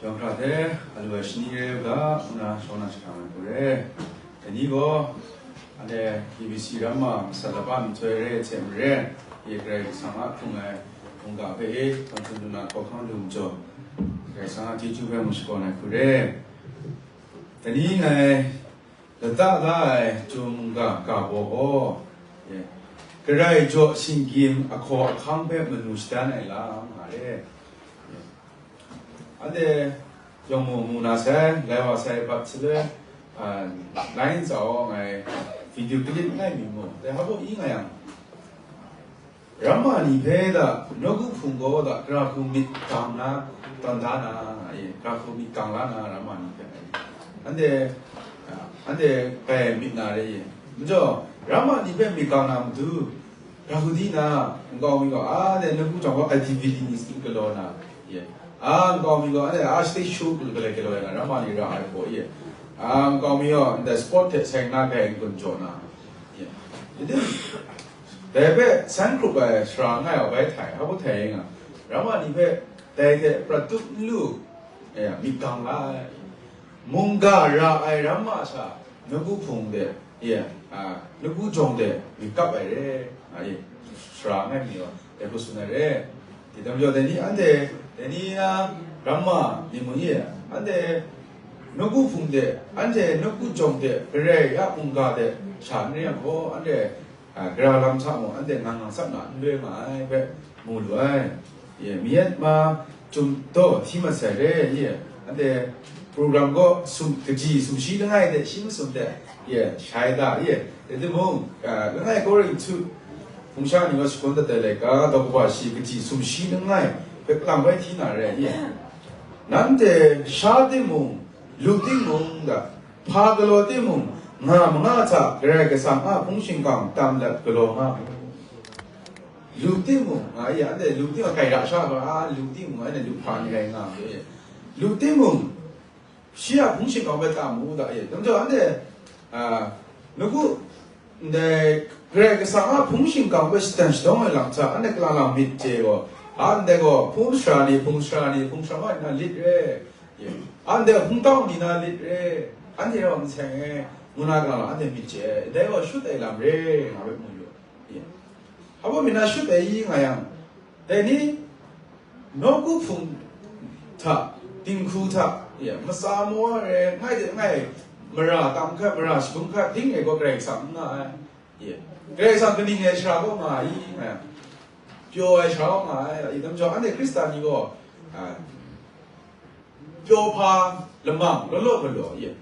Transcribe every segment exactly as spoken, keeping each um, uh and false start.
Yawng hkra hte alu ai shani re u ga, nna shawng na shakang ai hku re. Dai ni gaw, anhte K B C ramma masat laba nhtoi re ai hte maren, ye Karai Kasang a hkrung ai mungga hpe e, hpang hkrung lu na hkawhkam lu majaw, Karai Kasang a chyeju hpe mu shakawn ai hku re. Dai ni ngai lata la ai Chyum mungga ga baw gaw, ye, Karai jaw shinggyim ahkaw ahkang hpe manu shadan ai lam nga re. Anhte yawng mu mu na sai, lai wa sai, bat shaloi, a, lai ntsa aw ngai video clip ngai mi mu, dai hpa baw i nga yang, ramma ni hpe da, nawku hpung gaw da, gara hku myit gang na, tawn da na, e, gara hku myit gang la na, ramma ni hpe, anhte, a, anhte bai myit na re, e. Majaw, ramma ni hpe myit gang na matu, Rahudi na, nkau mi gaw, a, de, nawku jawng gaw, activity ni si galaw na, ye. A, nkau mi gaw, a, de, a, stage show galaw galaw na, ramma ni ra ai gaw, ye. A, nkau mi gaw, de, sport hte seng na, gai n-gun jaw na, ye. Dai hpe, san hkrup ai sara ngai wa bai htai, hpa htai nga, ramma ni hpe, dai hte prat tup n lu, ye, myit gang la ai. Mungga ra ai ramma sha, nawku hpung de, ye, a, nawku jawng de, myit kap ai re, a, ye, sara ngai mi gaw, dai hku tsun ai re. Dai tam jaw, dai ni anhte, dai ni na, ramma ni mung ye, anhte, nawku hpung de, anhte nawku jawng de, Karai a mungga de, sha n re yang gaw, anhte, a, gara lam hta mung anhte ngang ngang tsap na n loi nga ai hpe mu lu ai. Ye, Myanmar Chyum daw hti mat sai re, ye, anhte program gaw sum, kaji sumshi langai hte shi masum hte, ye, shai da, ye, dai timung, a, langai Korinhtu hpung sha ni gaw shakawn dat ai laika, daw kaba shi kaji sumshi langai hpe kalang bai hti na re, ye. Nanhte sha timung, lu timung da, hpa galaw timung, nga manga hta Karai Kasang a hpung shingkang tam let galaw nga mu. Lu timung, nga ya, anhte lu timung, kai ra sha ga, a, lu timung, anhte lu hpa ni rai nga mu, ye. Lu timung, shi a hpung shingkang hpe tam mu da, ye. Dum jaw, anhte, a, nawku, ndai Karai Kasang a hpung shingkang hpe shatan shadawng ai lam hta, anhte kalang lang myit chye gaw, a, ndai gaw, hpung sara ni, hpung sara ni, hpung sara wa na lit re, Ye. Anhte hpungtau ni na lit re, anhte rau n seng e, ngu na ga anhte myit chye ai, dai gaw shut ai lam re, nga bai mu yu. Ye. Hpa baw myit na shut ai i nga yang, dai ni, nawku hpung hta, dinghku hta, ye, matsa mawa re, ngai de ngai, mara tam hkat, mara shagun hkat, ding e gaw Karai Kasang n nga ai. Ye. Karai Kasang kaning ai sara kaw nga ai i nga yang, pyaw ai sara kaw nga ai, i tam jaw, anhte Hkristan ni gaw, a, pyaw hpa lamang law law galaw, ye.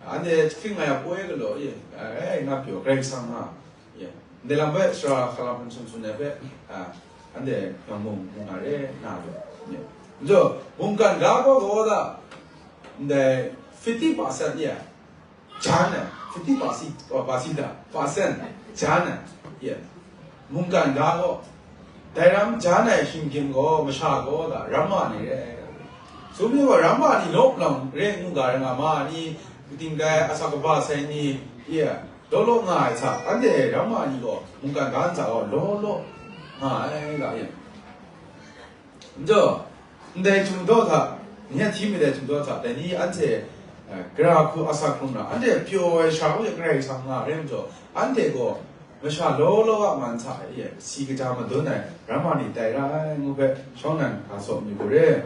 Anhte hkying nga ya poi galaw, ye. Ai, nga pyaw, Karai Kasang nga, ye. Ndai lam hpe sara hkalam hpang sung sung ai hpe, a, anhte yawng mung, mung nga re, na lu, ye. Njo, mungkan ga gaw gaw da, ndai fifty percent, ye. Jan ai, fifty percent, percent da, percent, jan ai, ye. Mungkan ga gaw, dai ram jan ai shinggyim gaw, masha gaw da, ramma ni re ai. Sum ni gaw, ramma ni law lang re ngu ga rai nga ma ni, kating gai, asak kaba sai ni, ye, law law nga ai hta, anhte ramma ni gaw, mungkan ga ntsa gaw, law law nga ai ga, ye. Njo, ndai Chyum daw hta, ni a hti mi dai Chyum daw hta, dai ni anhte, eh, gara hku asak hkrung na, anhte pyaw ai sha hku Karai Kasang nga re majaw, anhte gaw masha law law a man hta e, si kaja madun ai, ramma ni tai ra ai, ngu hpe shawng nnan ga saw mi hku re.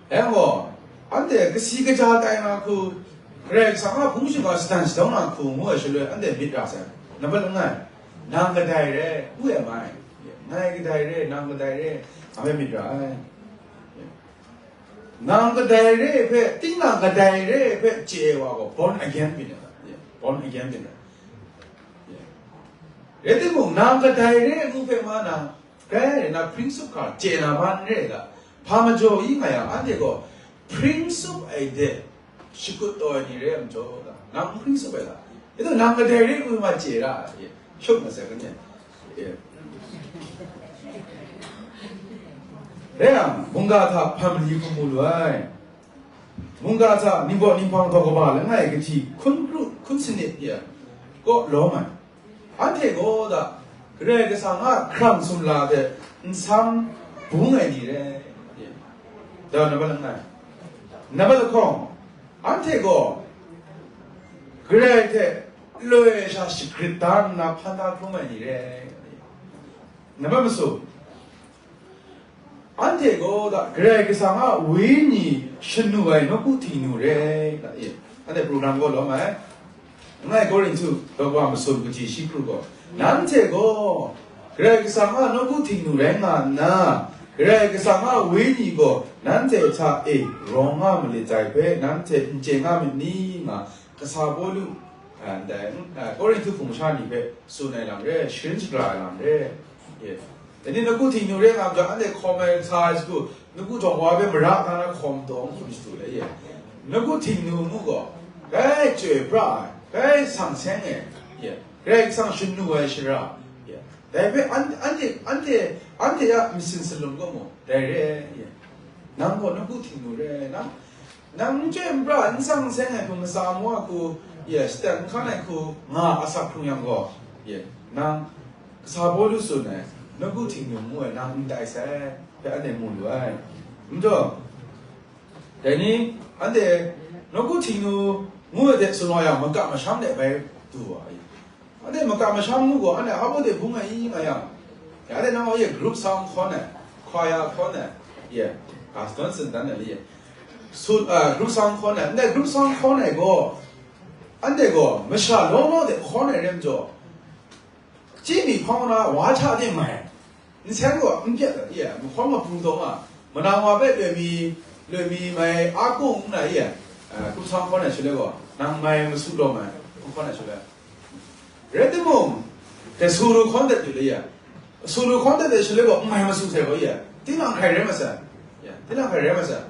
Yang gaw, anhte kasi kaja tai na hku, Karai Kasang a hpung shingkang shatan shadawng na hku ngu ai shaloi, anhte myit ra sai. Nambat langai, nang kadai re, ngu ai mai. Ngai kadai re, nang kadai re, nga hpe myit ra ai. Nang kadai re hpe, tinang kadai re hpe chye ai wa gaw, born again myit ai. Born again myit ai. Rai timung, nang kadai re ngu hpe ma na, Grai na, principle hkra chye na ma n re ai ga, hpa majaw i nga yang, anhte gaw principle ai de shakut taw ai ni re ai majaw ga, nang principle ai ga, itu nang kadai re ngu ma chye ra, e, shut ma sai kan e. E. Rai yang, mungga hta hpa mali hkum mu lu ai. Mungga hta ningbaw ninghpang daw kaba langai kahti hkun kru hkun sanit ya kaw lawm ai. Anhte gaw da, Karai Kasang a hkrang sumla hte nsam bung ai ni re. Dau nambat langai. Nambat lahkawng, anhte gaw Karai hte loi sha shagrit da nna hpan da hkrum ai ni re. Nambat masum, anhte gaw da Karai Kasang a Wenyi shanu ai nawku Htingnu re. Da, e, anhte program gaw lawm ai. Ngai Korinhtu daw wa masum kaji shi hkru gaw, nanhte gaw Karai Kasang a nawku Htingnu rai nga nna, Karai Kasang a Wenyi gaw nanhte hta e rawng nga malit dai hpe, nanhte n chye nga myit ni? Nga, kasa Pawlu, a, ndai, a, Korinhtu hpung masha ni hpe tsun ai lam re, sharin shagra ai lam re. Yes. Dai ni nawku Htingnu re nga majaw, anhte hkawm ai sa ai sagu, nawku jawng wa hpe mara hkra na hkawm taw n hkrum shadu le, ye. Nawku Htingnu ngu gaw, bai chyoi pra ai, bai sang seng ai, ye. Karai Kasang shanu ai shara, ye. Dai hpe an-, anhte, anhte, anhte a masin salum gaw mu, dai re, ye. Nang gaw nawku Htingnu re, nang, nang n chyoi n pra, n sang seng ai hku, matsa mu a hku, ye, shatan n hkan ai hku, nga asak hkrung yang gaw, ye, nang, kasa Pawlu tsun ai, nawku Htingnu ngu ai, nang n tai sai, hpe anhte mu lu ai. N jaw, dai ni, anhte, nawku Htingnu ngu ai hte tsun wa yang, maka masham de bai du wa ai. Anhte maka masham ngu gaw, anhte hpa baw de bung ai i nga yang, ya de nang ye group song hkawn ai, choir hkawn ai, ye, Gaston Sintan ai, ye, su, a, group song hkawn ai, ndai group song hkawn ai gaw, anhte gaw masha law law de hkawn ai re majaw, chyi mi hpang na wa hta de mai, nsen gaw n pyat ai, ye, mahkawn mapu taw nga, manang wa hpe loi mi, loi mi mai a kung nna, ye, a, group song hkawn ai shaloi gaw, nang mai masu law mai, hkawn ai shaloi. Rai timung, dai suru hkawn dat yu le ya. Suru hkawn dat de shaloi gaw, n mai masu sai gaw ya. Tinang hkrai rai masai. Ya, tinang hkrai rai masai.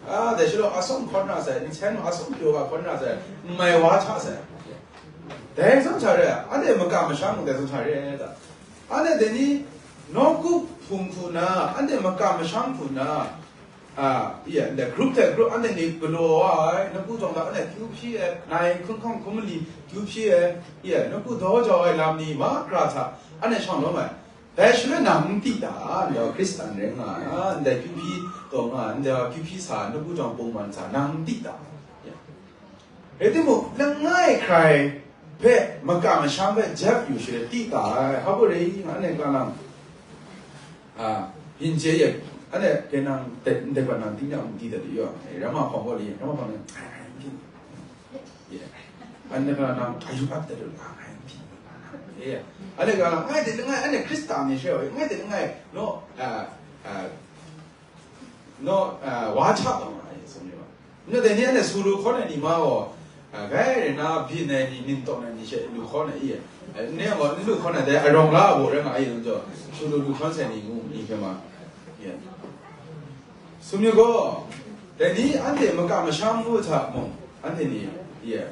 A, dai shaloi asawng hkawn na sai, nsen asawng pyaw ga hkawn na sai, n mai wa hta sai. Dai tsawm hta re, anhte maka masham mung dai tsawm hta re ai ta. Anhte dai ni, nawku hpung hku na, anhte maka masham hku na, a, iya, ndai group hte group anhte ni galaw wa ai, nawku jawng hta anhte kyu hpyi ai, nai hkun hkawng hkun mali kyu hpyi ai, iya, nawku daw jau ai lam ni mahkra hta anhte shang lawm ai. Dai shaloi nang n di ta, ndai Hkristan rai nga ai, ndai kyu hpyi taw nga ai, ndai kyu hpyi sa ai, nawku jawng pungman sa, nang n di ta. Iya. Rai timung, langai hkrai hpe maka masham hpe jep yu shaloi ti ta ai, hpa baw rai i, anhte ka nang, a, byin chye ye, anhte hpe nang dai, ndai hpa nang tingnyang di dat yu ai, rama hpawng gaw li, rama hpawng ni, ye, anhte ka nang, ayu ap dat lu, ye, anhte ka nang, ngai de langai, anhte Hkristan ni she, ngai de langai, no, a, a, no, a, wa hta taw nga ai, tsun yu ai. Nna dai ni anhte suru hkawn ai ni ma gaw, a, gai rai na byin ai ni, ning tawng ai ni she lu hkawn ai i, a, ne gaw n lu hkawn ai dai arawng la a baw rai nga ai, nang jaw, suru lu hkawn sai ni ngu ni hpe ma, ye. Sum yu gaw, dai ni anhte maka masham ngu hta mung, anhte ni, ye,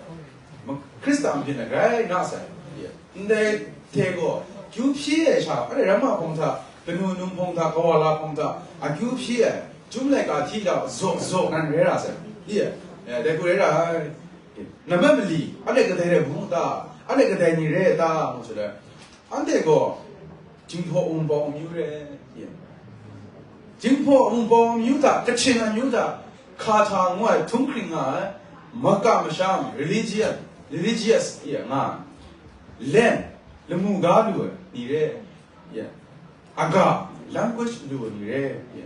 ma-, Hkristan byin ai grai na sai, ye. Ndai hte gaw, kyu hpyi ai sha, anhte rama hpawng hta, kanu num hpawng hta, kawala hpawng hta, akyu hpyi ai, chyum laika hti hta zaw zaw nan rai ra sai, ye, eh, dai hku rai ra ai. Nambat mali, anhte kadai rai bung ta, anhte kadai ni rai ta, ngu shaloi, anhte gaw, Jinghpaw Wunpawng amyu rai, ye. Jinghpaw Wunpawng amyu hta, Kachin amyu hta, Kata ngu ai htum hkring nga ai, maka masham, religion, religious, ye, nga ai, land, lamu ga lu ai ni re, ye, aga, language lu ai ni re, ye.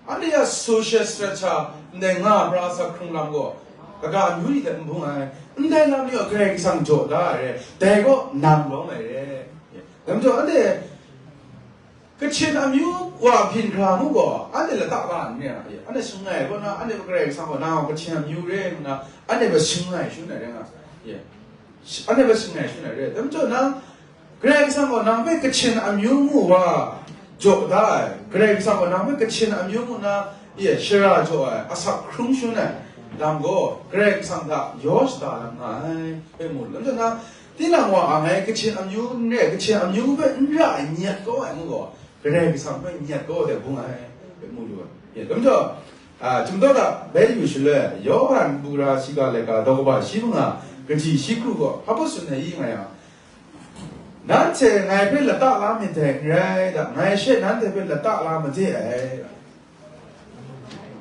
Anhte a social structure, ndai nga pra sa hkrung lam gaw, kaga amyu ni hte n bung ai, ndai lam ni gaw Karai Kasang jaw da ai re, dai gaw nang lawm ai re, ye. Dai majaw, anhte Kachin amyu wa hpyin hkra mu gaw, anhte lata la n re ai, anhte shangai kaw na, anhte hpe Karai Kasang gaw, nang gaw Kachin amyu re nna, anhte hpe shangai shangun ai rai nga, ye. Anhte hpe shangai shangun ai re. Dai majaw, nang, Karai Kasang gaw nang hpe Kachin amyu mu wa jaw da ai, Karai Kasang gaw nang hpe Kachin amyu mu na, ye, shara jaw ai, asak hkrung shangun ai lam gaw, Karai Kasang hta yaw shada lam nga ai, hpe mu lu. Dai majaw, nang, tinang wa ang ai Kachin amyu n re, Kachin amyu hpe n ra ai nyet kau ai ngu gaw, Karai Kasang hpe nyet kau de bung ai, hpe mu lu ai. Ye, dai majaw, a, Chyum Daw Da bai yu shaloi, Yawhan bura shiga laika daw kaba shi manga kaji shi hkru gaw, hpa baw tsun ai i nga yang, nanhte ngai hpe lata la myit dai n rai da, ngai she nanhte hpe lata la made ai.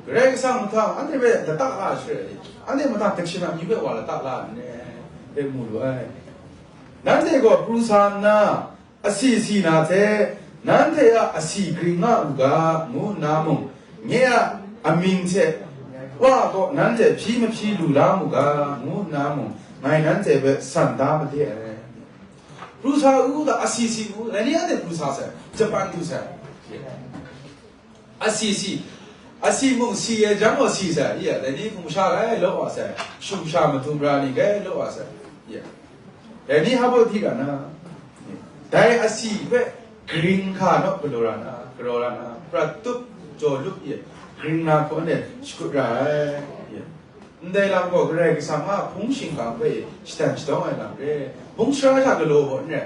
Karai Kasang mahtang anhte hpe latak la share ai, anhte mahtang hkrit shana myu hpe wa latak la nne, hpe mu lu ai. Nanhte gaw pru sa nna, asi si na hte, nanhte a asi gring nga u ga, ngu nna mung, nye a amying hte Wa kaw nanhte hpyi mahpyi lu la mu ga, ngu nna mung, ngai nanhte hpe san da made ai. Pru sa u ga, asi si mu, dai ni anhte pru sa sai, Japan du sai. Asi si, asi mung si ai jang gaw si sai, ya, dai ni hpung sha gai law wa sai, shum sha madum ra ni gai law wa sai, ya. Dai ni hpa baw di ga na, dai asi hpe gring hka naw galaw ra na, galaw ra na, prat tup jaw lup ye, gring na hkaw ne shakut ra ai, ya. Ndai lam gaw Karai Kasang a hpung shingkang hpe shatan shadawng ai lam re, hpung sara sha galaw gaw n re,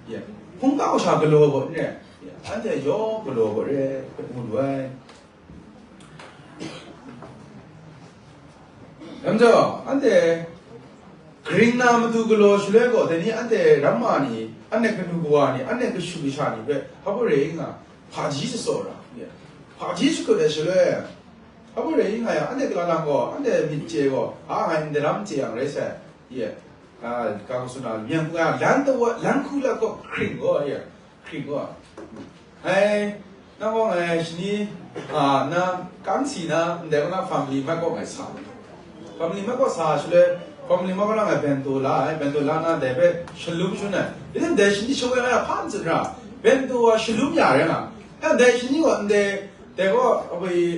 ya, hpung kau sha galaw gaw n re, ya, anhte yawng galaw gaw re, hpe mu lu ai. Dai majaw, anhte gring na matu galaw shaloi gaw, dai ni anhte ramma ni, anhte kanu kawa ni, anhte kashu kasha ni hpe hpa baw re nga, hpaji shatsaw ra, hpaji shakut ai shaloi, hpa baw re nga yang, anhte kala lang gaw, anhte myit chye gaw, a, ngai ndai lam chye yang rai sai, ye, a, ka kasun na, myen hku nga, lan tawa, lan hku la gaw hkring gaw, ye, hkring gaw. Ngai, nang gaw ngai shani, a, na, kam si na, ndai kaw na family mat kaw ngai sa. Family mat kaw sa shaloi, family mat kaw na ngai bento la ai, bento la na dai hpe shalum shun ai. Dai hte ndai shani shawoi ngai hpa n tsun ra, bento wa shalum ya rai nga. Ndai shani gaw ndai, dai gaw,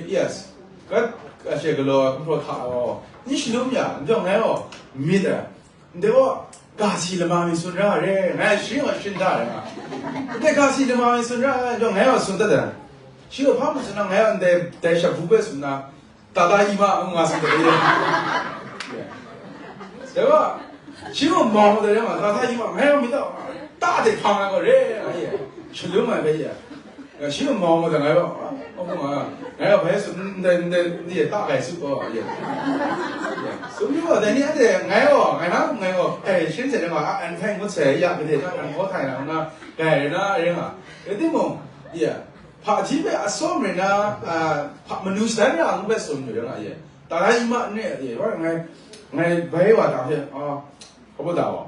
yes, kat, a she galaw, kumhpraw hta gaw, n shalum ya, n jawng ngai gaw, myit ai. Ndai gaw, ga si lama mi tsun ra re, ngai shi gaw shim da ai nga. Ndai ga si lama mi tsun ra, yawng ngai gaw tsun dat ai. Shi gaw hpa mu tsun na, ngai gaw ndai, dai shabu hpe tsun na, tata ima ngu nga tsun dat ai. Dai gaw, shi gaw mau dat ai ma, tata ima, ngai gaw mi ta, ta de hpang ai gaw re, ngai ye. Shalum ai bai ye. Shi gaw mau gaw dai ngai gaw, a, a, ngai gaw bai tsun, ndai, ndai, ni ta gai tsun gaw, ye. Tsun mi gaw, dai ni anhte ngai gaw, ngai na, ngai gaw, eh, shin se na ma, a, an hpai ngut sai, ya, gade na, an hkaw htai na, na, gai rai na, rai nga. Rai timung, ye, hpaji hpe atsawm rai na, a, hpa manu shadan ra ngu hpe tsun yu rai nga, ye. Tara ima n re, ye, wa ngai, ngai bai wa ta hpe, a, hpa baw da wa.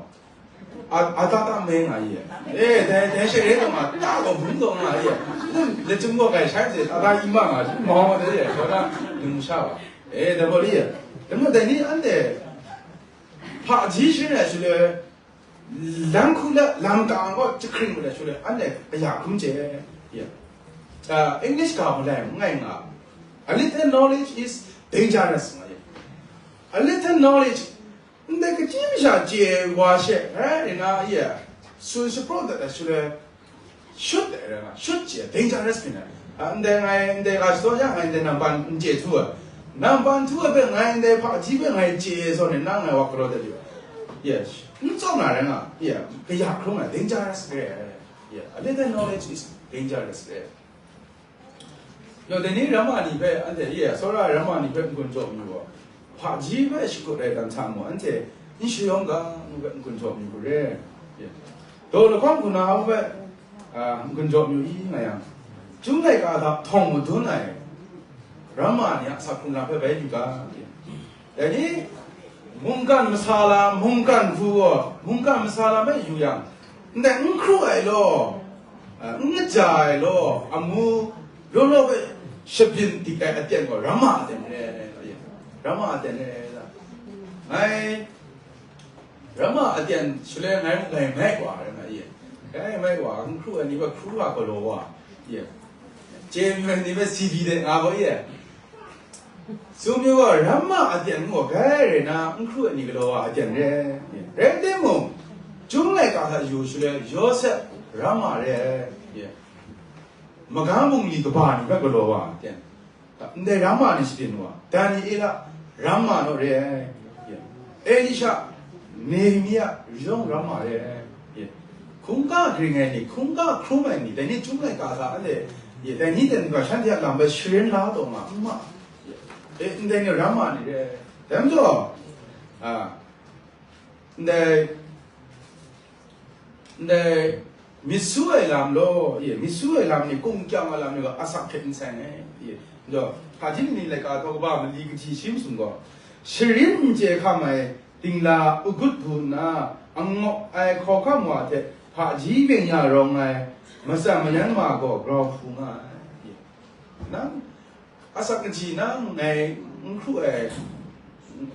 A, a ta ta me nga ye. Eh, dai, dai she re ma, ta gaw bung gaw nga ye. Lachyum gaw gai shai se, ta ta ima nga, mau de ye, so na, nung sha wa. Eh, da gaw li ye. Dai maw, dai ni anhte, hpaji sharin ai shaloi, lam hku la, lam kang gaw jahkring mat ai shaloi, anhte kaya hkrum chye ye. Ah, English ga malai ngai nga. A little knowledge is dangerous nga ye. A little knowledge, ndai kaji masha chye wa she, eh, ina ye, tsun shapraw dat ai shaloi, shut ai rai nga, shut chye, dangerous byin ai. Ah, ndai ngai, ndai ga shadaw yang ngai ndai nampan n chye htu ai. Nampan htu ai hpe ngai ndai hpaji hpe ngai chye zawn e, nang ngai wa galaw dat yu ai. Yes, n tsawm na rai nga, ye, kaya hkrum ai, dangerous re ai. Yeah, a little knowledge is dangerous re. Yo, dai ni ramma ni hpe, anhte, ye, tsawra ai ramma ni hpe n-gun jaw mayu gaw, hpaji hpe shakut ai dan hta mung, anhte n shayawng ga ngu hpe n-gun jaw mayu re. Ye. Daw lahkawng hku na hpe, a, n-gun jaw mayu i nga yang, Chyum laika hta htawng madun ai ramma ni a asak hkrung lam hpe bai yu ga. Dai ni, mungkan masala, mungkan hku gaw, mungkan masala hpe yu yang, ndai n hkru ai law, a, n kaja ai law, amu law law hpe shabyin dik ai aten gaw, ramma aten re ai, ramma aten re ai, ngai, ramma aten shaloi ngai mung ngai mai wa, rai nga ye. Ngai mai wa, n hkru ai ni hpe hkru wa galaw wa, ye. Chye mayu ai ni hpe si di de nga gaw ye. Tsun mi gaw, ramma aten gaw gai rai na, n hkru ai ni galaw wa aten re. Rai timung, Chyum laika hta yu shaloi, Yawsep ramma re ai. Magang bungli kaba ni hpe galaw wa aten. Ndai ramma ni shaden wa, Daniela ramma naw re ai. Elisha, Nehemia, yawng ramma re ai. Hkungga gring ai ni, hkungga hkrum ai ni, dai ni Chyum laika hta anhte, dai ni ten ga shanhte a lam bai sharin la taw nga n ma. E, ndai ni ramma ni re. Dai majaw, a, ndai, ndai myit su ai lam law, ye, myit su ai lam ni, kung kyang ai lam ni gaw asak hte n seng ai, ye, Majaw, hpaji ni laika htawk kaba mali kahti shi masum gaw, sharin n chye hkam ai dingla agut bu nna, angawk ai hkawhkam wa hte hpaji byeng ya rawng ai matsan mayan ma gaw grau hpu nga ai. Nang asak kaji nang ngai n hkru ai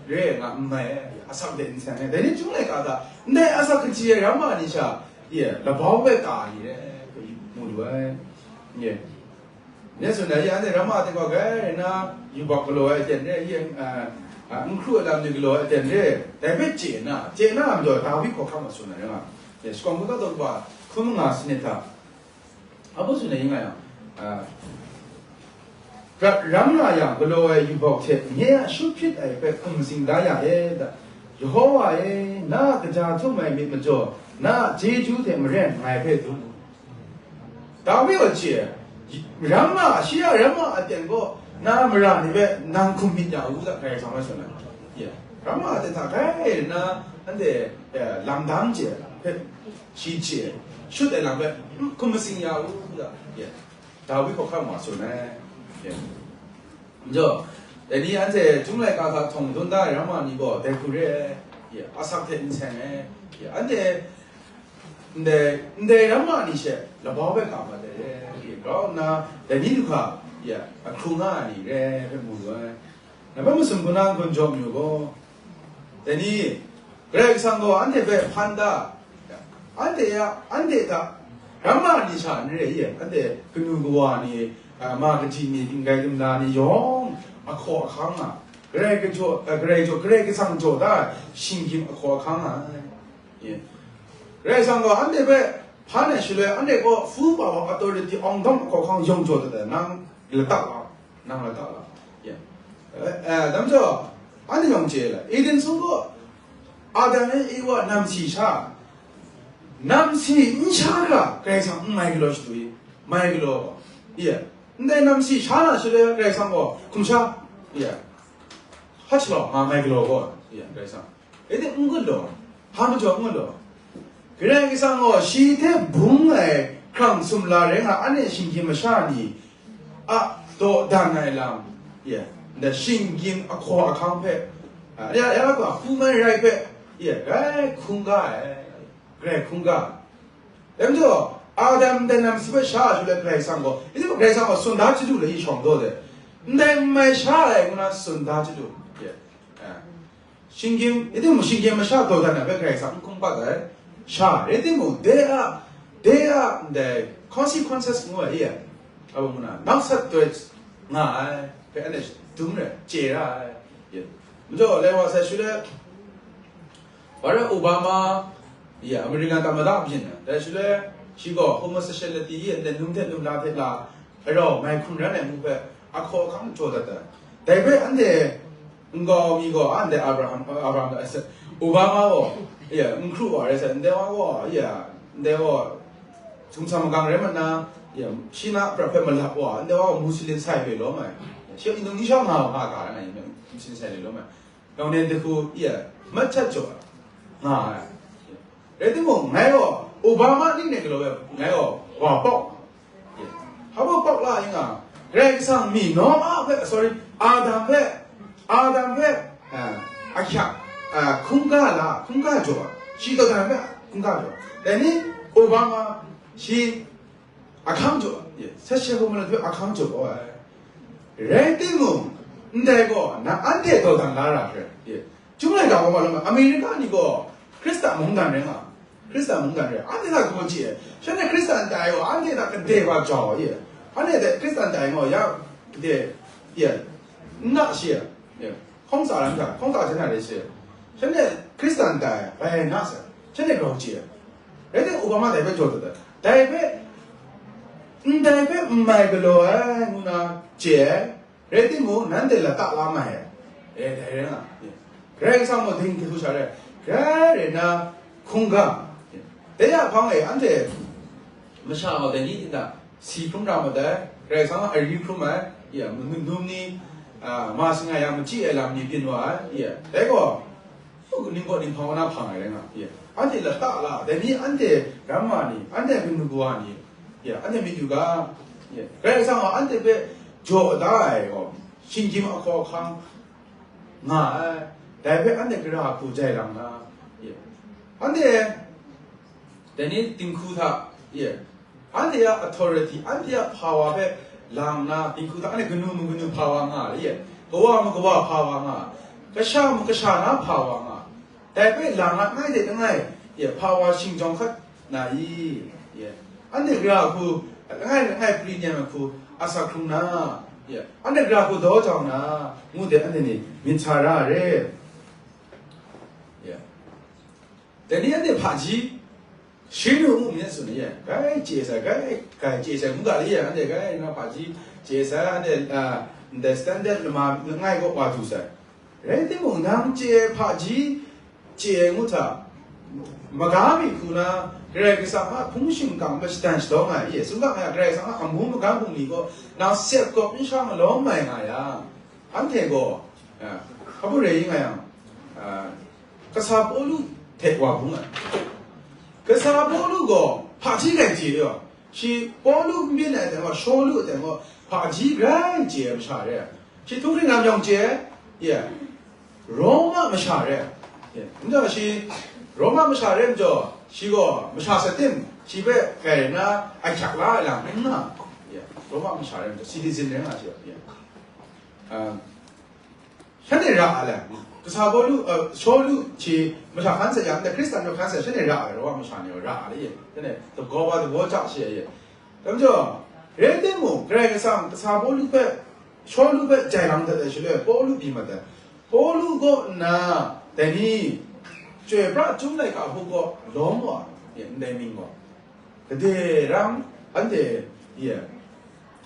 re nga n mai, asak de n seng ai. Dai ni chyum laika hta, ndai asak kaji ai ramma ni sha, ye, labau bai ta ni re, mu lu ai. Ye. Nen tsun ai, ya, anhte ramma hte gaw grai rai nna, yubak galaw ai aten re, ya, a, a, n hkru ai lam ni galaw ai aten re, dai hpe chye na, chye na majaw, Dawi hkawhkam a tsun ai, rai nga. Ya, shakawn kungdawn daw kaba, hkun manga sanit hta, a bu tsun ai, nga yang, a, ra-, ram nga yang, galaw ai yubak hte nye a shu hpyit ai hpe hkum sing da ya e, da. Yehova e, na a kaja htum ai myit majaw, na a chyeju hte maren ngai hpe dum u. Dawi gaw chye, ramma, shi a ramma aten gaw, na mara ni hpe nang hkum myit ya u, da Karai Kasang bai tsun ai. Ye. Ramma aten hta grai nna, anhte, eh, lamdang chye, hpe, shi chye, shut ai lam hpe, hkum masing ya u, da. Ye. Dawi hkawhkam wa tsun ai. Ye. Majaw, dai ni anhte chyum laika hta htawng dun da ai ramma ni gaw, dai hku re ai, ye, asak hte n seng ai, ye, anhte ndai, ndai ramma ni she labau bai ka mat ai, ye, grau nna, dai ni du hkra, ye, ahkrung nga ai ni re ai hpe mu lu ai. Nang hpe masum hku na n-gun jaw mayu gaw, dai ni, Karai Kasang gaw anhte hpe hpan da, anhte a, anhte hta, ramma ni sha n re i, anhte kanu kawa ni, a, ma kaji ni, tinggai tumla ni yawng ahkaw ahkang nga, Karai kajaw, a, Karai jaw, Karai Kasang jaw da ai shinggyim ahkaw ahkang nga ai. Ye. Karai Kasang gaw anhte hpe hpan ai shaloi, anhte gaw fu pa wa authority awng dawng ahkaw ahkang yawng jaw dat ai, nang lata wa. Nang la ta la? Ya. Eh, eh, dam jaw, anhte yawng chye la, Eden sung gaw, Adam e Ewa namsi sha, namsi n sha ga, Karai Kasang n mai galaw shadu i, mai galaw gaw, ya, ndai namsi sha na shaloi Karai Kasang gaw, hkum sha, ya, hpa chalaw nga mai galaw gaw, ya, Karai Kasang. Eden n gun law, hpa majaw n gun law. Karai Kasang gaw shi hte bung ai hkrang sumla rai nga, anhte shinggyim masha ni a dawdan ai lam, ya, nda shinggyim ahkaw ahkang hpe, a, ya, ya, ga hku mai rai hpe, ya, grai hkungga ai, grai hkungga. Dai majaw, Adam ndai namsi hpe sha ai shaloi Karai Kasang gaw, isi gaw Karai Kasang gaw tsun da chyu du le, i shawng daw de, ndai n mai sha ai ngu na tsun da chyu du, ya, a. Shinggyim, rai timung, shinggyim masha dawdan ai hpe Karai Kasang n hkungbat ai. Sha, rai timung, de a, de a ndai consequences ngu ai, ya, a, ngu na, nau sat doi nga ai hpe, anhte dum rai, chye ra ai, ya. Majaw, lai wa sai shaloi, Barack Obama, ya, American tamada byin ai, dai shaloi, shi gaw homosexuality, ya, ndai num hte num la hte la, arau mai hkum ran ai ngu hpe, ahkaw ahkang jaw dat ai. Dai hpe anhte nkau mi gaw, a, ndai Abraham, Abraham, eh, Obama gaw, ya, n hkru wa rai sai, ndai wa gaw, ya, ndai wa, htumsang magang rai mat na, ya, shi na prat hpe malap wa, ndai wa gaw Muslim sai hpe lawm ai. Shi Indonesia nga wa nga ga rai na, Muslim sai hpe lawm ai. Yawng nen dahku, ya, mat shat jaw nga ai. Rai timung, ngai gaw, Obama ning ning galaw ai, ngai gaw, wa pawk. Hpa baw pawk la yin nga, Karai Kasang mi Noa hpe, sorry, Adam hpe, Adam hpe, a, ahkyak, a, hkungga la, hkungga jaw ai. Shi dawdan hpe hkungga jaw ai. Dai ni, Obama, shi ahkang jaw ai. Ye, sashe hkawm ai hpe ahkang jaw ai. Rai timung, ndai gaw, na anhte dawdan la ra hkre. Ye, Chyum laika gaw ma lawm ai, America ni gaw Hkristan mungdan rai nga, Hkristan mungdan rai, anhte hta gaw chye ai, shanhte Hkristan tai gaw, anhte hta gade wa jau ai, anhte hta Hkristan tai gaw, ya gade, ya, n na shi ai, hkawng tsa lam hta, hkawng tsa hten hta rai shi ai, shanhte Hkristan tai, bai na sai, shanhte grau chye ai, rai timung, Obama dai hpe jaw dat ai, dai hpe, ndai hpe n mai galaw ai, ngu na chye ai. Rai timung, nanhte lata la mai ai. E, dai rai nga. Karai Kasang gaw ding hku sha rai, grai rai nna hkungga. Dai a hpang e, anhte masha gaw dai ni hta si hkrum ra mat ai, Karai Kasang a ari hkrum ai, ya, manum ni, a, ma sing ai yang machyi ai lam ni byin wa ai, ya, dai gaw, ning gaw ning hpang wa na hpang ai rai nga, ya, anhte lata la, dai ni anhte ramma ni, anhte kanu kawa ni, ya, anhte myit yu ga, ya, Karai Kasang gaw anhte hpe jaw da ai gaw, shinggyim ahkaw ahkang nga ai. Dai hpe anhte gara hku jai lang na, ye, anhte dai ni dinghku hta, ye, anhte a authority, anhte a power hpe lang na, dinghku hta anhte kanu makanu power nga ai, ye, kawa makawa power nga ai, kasha makasha na power nga ai. Dai hpe lang na langai de langai, ye, power shingjawng hkat na i? Ye, anhte gara hku, langai langai pri nem ai hku, asak hkrung na, ye, anhte gara hku daw jau na, ngu de anhte ni myit sa ra ai re. Ye. Dai ni anhte hpaji shi nu mu myit tsun ye, grai chye sai, grai grai chye sai, ngu ga li ye, anhte grai na hpaji chye sai, anhte, a, ndai standard lama langai kaw wa du sai. Rai timung, nang chye ai hpaji chye ai ngut hta, maga mi hku na, Karai Kasang a hpung shingkang hpe shadan shadawn ai, ye, sumga nga, Karai Kasang a amu maga bungli gaw nang sep kawp n shang lawm mai nga yang, anhte gaw, a, hpa bu rai nga yang, a, kasa Pawlu hte wa bung ai. Kasa Pawlu gaw hpaji rai chye ai, shi Pawlu n byin ai aten gaw, Shawlu aten gaw, hpaji grai chye ai masha re ai. Shi htunghking lam yawng chye ai, ye, Roma masha re ai. Ye, nta shi Roma masha re majaw, shi gaw masha satim, shi hpe kai na ahkyak la ai lam n nga. Ye, Roma masha re majaw, citizen re nga shi, ye. Ah, shanhte ra ai le, kasa Pawlu, ah, Shawlu shi masha hkan sa yang, Hkristan yawng hkan sa, shanhte ra ai, Roma masha ni ra ai le, ye, shanhte, the goba the wo cha shi, ye. Dai majaw, rai timung, Karai Kasang kasa Pawlu hpe, Shawlu hpe jai lang dat ai shaloi, Pawlu byi mat ai. Pawlu kaw nna, dai ni, chyoi pra chyum laika hku gaw lawm wa, ye, ndai mying gaw. Gade rang, anhte, ye,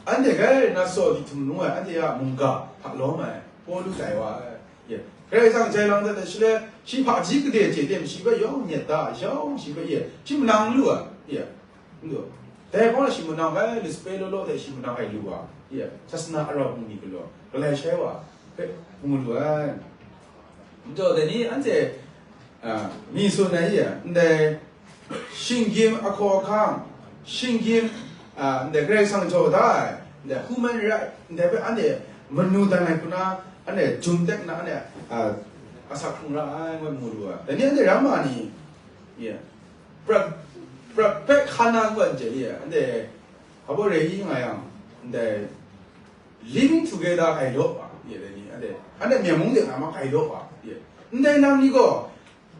anhte grai na saw di htum lung ai, anhte a mungga hta lawm ai, Pawlu tai wa ai, ye. Karai Kasang jai lang dat ai shaloi, shi hpaji gade chye tim, shi hpe yawng nyet da, yawng shi hpe, ye, shi manang lu ai, ye. N du. Dai hpang shi manang ai, luspe law law hte shi manang ai lu wa, ye, sasana arau hpung ni galaw, galai shai wa hpe hpung lu ai. N du, dai ni anhte, a, mi tsun ai, ye, ndai shinggyim ahkaw ahkang, shinggyim, a, ndai Karai Kasang jaw da ai, ndai human right, ndai hpe anhte manu dan ai hku na, anhte jum tek na, anhte, a, asak hkrung ra ai, ngu mu lu ai. Dai ni anhte ramma ni, ye, prat, prat hpe hkan na n gawn chye, ye, anhte hpa baw re i nga yang, ndai living together gai law wa, ye, dai ni, anhte, anhte myen mung de nga ma gai law wa, ye, ndai lam ni gaw,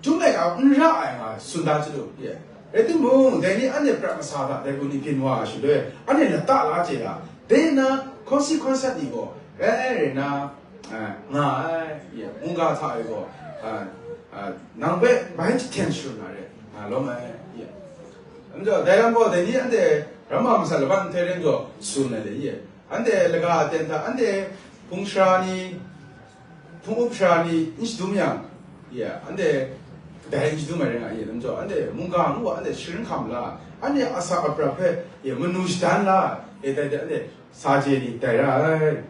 chyum laika n ra ai nga tsun da chyu lu, ye. Rai timung, dai ni anhte prat masa hta dai hku ni byin wa ai shaloi, anhte lata la chye ai, dai na consequence ni gaw, rai, rai na, a, nga ai, ye, mungga hta e gaw, a, a, nang hpe bai jahten sharun na re, nga lawm ai, ye. Anhte dai lam gaw, dai ni anhte ramma masat laban nhtoi ren gaw tsun ai le, ye. Anhte laga aten hta, anhte hpung sara ni, hpung up sara ni n shadum yang, ye, anhte kadai n shadum ai rai nga, ye, lam jaw, anhte mungga ngu wa, anhte sharin hkam la, anhte asak aprat hpe, ye, manu shadan la, ye, dai hte anhte sa chye ni tai ra ai.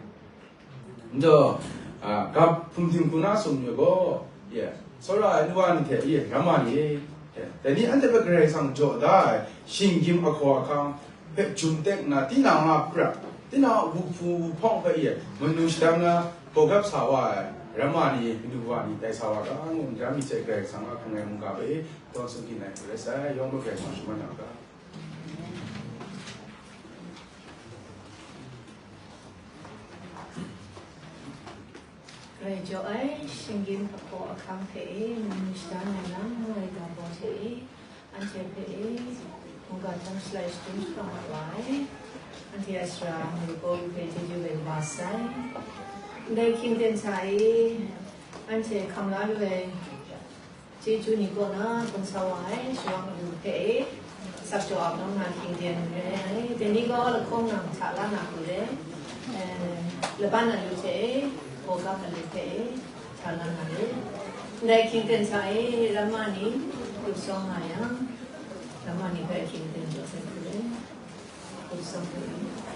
Njaw, a, gap hpung hting hku na sum ni gaw, ye, tsawra ai nu wa ni hte, ye, ramma ni, ye, dai ni anhte hpe Karai Kasang jaw da ai shinggyim ahkaw ahkang hpe jum tek nna, tinang a prat, tinang a wuhpu wuhpawng hpe, ye, manu shadam na, gawgap sa wa ai ramma ni, manu wa ni tai sa wa ga, ngu n ram myit sai, Karai Kasang a hkung ai mungga hpe tawn sung hkyin ai hku rai sai, yawng hpe Karai Kasang shaman na ga. Karai jaw ai shinggyim ahkaw ahkang hpe e, manu shada na lam ngu ai ga baw hte e, anhte hpe e, mungga hta shalai shadum shapra mat wa ai, anhte a sara Mari Pawlu hpe chyeju bai kaba sai. Ndai hkying ten hta e, anhte hkam la lu ai chyeju ni kaw na hpung sa wa ai, shawang alu hpe e, sak jaw ap nang na hkying ten rai ai, dai ni gaw lahkawng nang hta la na hku re, eh, laban alu hte e, gawgap alu hpe e, hta la na re. Ndai hkying ten hta e, ramma ni, grup sawng nga yang, ramma ni hpe hkying ten jaw sai hku re, grup sawng hpe e.